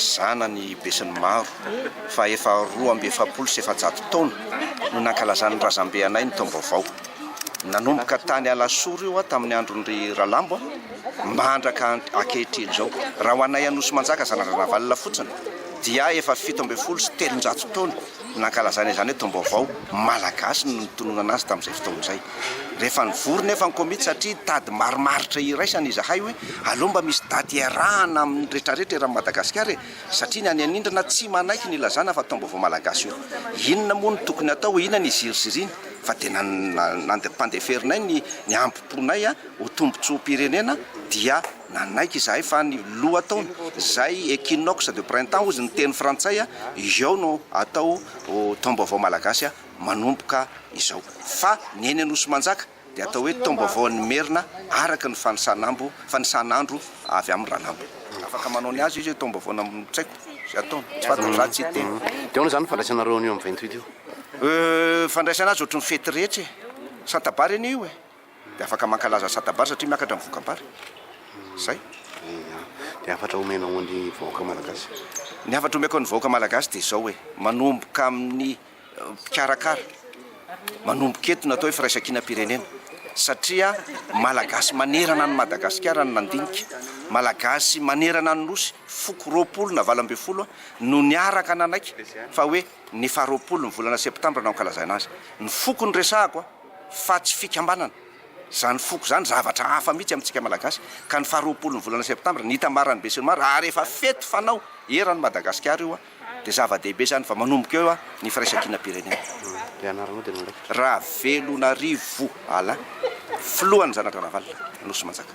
Ilazana ny besinimaro fa efa 442 taona no nankalazan'ny razambe anay ny taom-baovao. Nanomboka tany Alasora io tamin'ny andron-dry Ralambo mandraka ankehitriny izao. Raha ho anay Anosimanjaka Zanadranavalona fotsiny dia efa 317 taona nankalazana izany hoe taom-baovao malagasy no nitononana azy tamin'izay fotoana izay. Rehefa nivory nefa ny komity satria nitady marimaritra iraisana izahay hoe aleo mba misy daty iarahana amin'ny retraretra eran'i Madagasikara e! satria ny any anindrina tsy manaiky ny ilazana fa taom-baovao malagasy io. Inona moa no tokony atao, inona ny hiziriziriana fa dia nampandeferinay ny ny hambom-ponay ho tombontsoam-pirenena dia nanaiky izahay fa ny lohataona izay equinoxe de printemps hozy ny teny frantsay izao no atao ho taom-baovao malagasy manomboka izao fa ny eny Anosimanjaka dia atao hoe taom-baovaon'ny Merina araka ny fanisan'ambo fanisan'andro avy amin'ny Ralambo. Afaka manao ny azy izy hoe taom-baovao na tsy haiko izay ataony, tsy fantatro za tsy hiteny. Dia ahoana izany ny fandraisanareo an'io amin'ny 28 io? Fandraisana azy ohatry ny fety rehetra e! Santabary anie io e! Dia afaka mankalaza santabary satria miakatra ny vokam-bary. Zay. Ia. Dia hafatra omenao an'ny vahoaka malagasy? Ny hafatra omeko an'ny vahoaka malagasy dia izao e, manomboka amin'ny mpikarakara, manomboka eto ny atao hoe firaisankinam-pirenena satria Malagasy manerana an'i Madagasikara no nandinika, Malagasy manerana ny Nosy, foko 20 na 18 no niaraka nanaiky fa hoe ny faha 20 ny volana septambra no ankalazaina azy. Ny foko no resahako fa tsy fikambanana. Izany foko izany zavatra hafa mihitsy amintsika Malagasy ka ny faha 20 ny volana septambra ny hitambaran'ny besinimaro ary efa fety fanao eran'i Madagasikara io dia zava-dehibe izany fa manomboka eo ny firaisankinam-pirenena. Ilay anaranao dia nalaiko. Ravelonarivo Alain, filohan'ny Zanadranavalona, Anosimanjaka.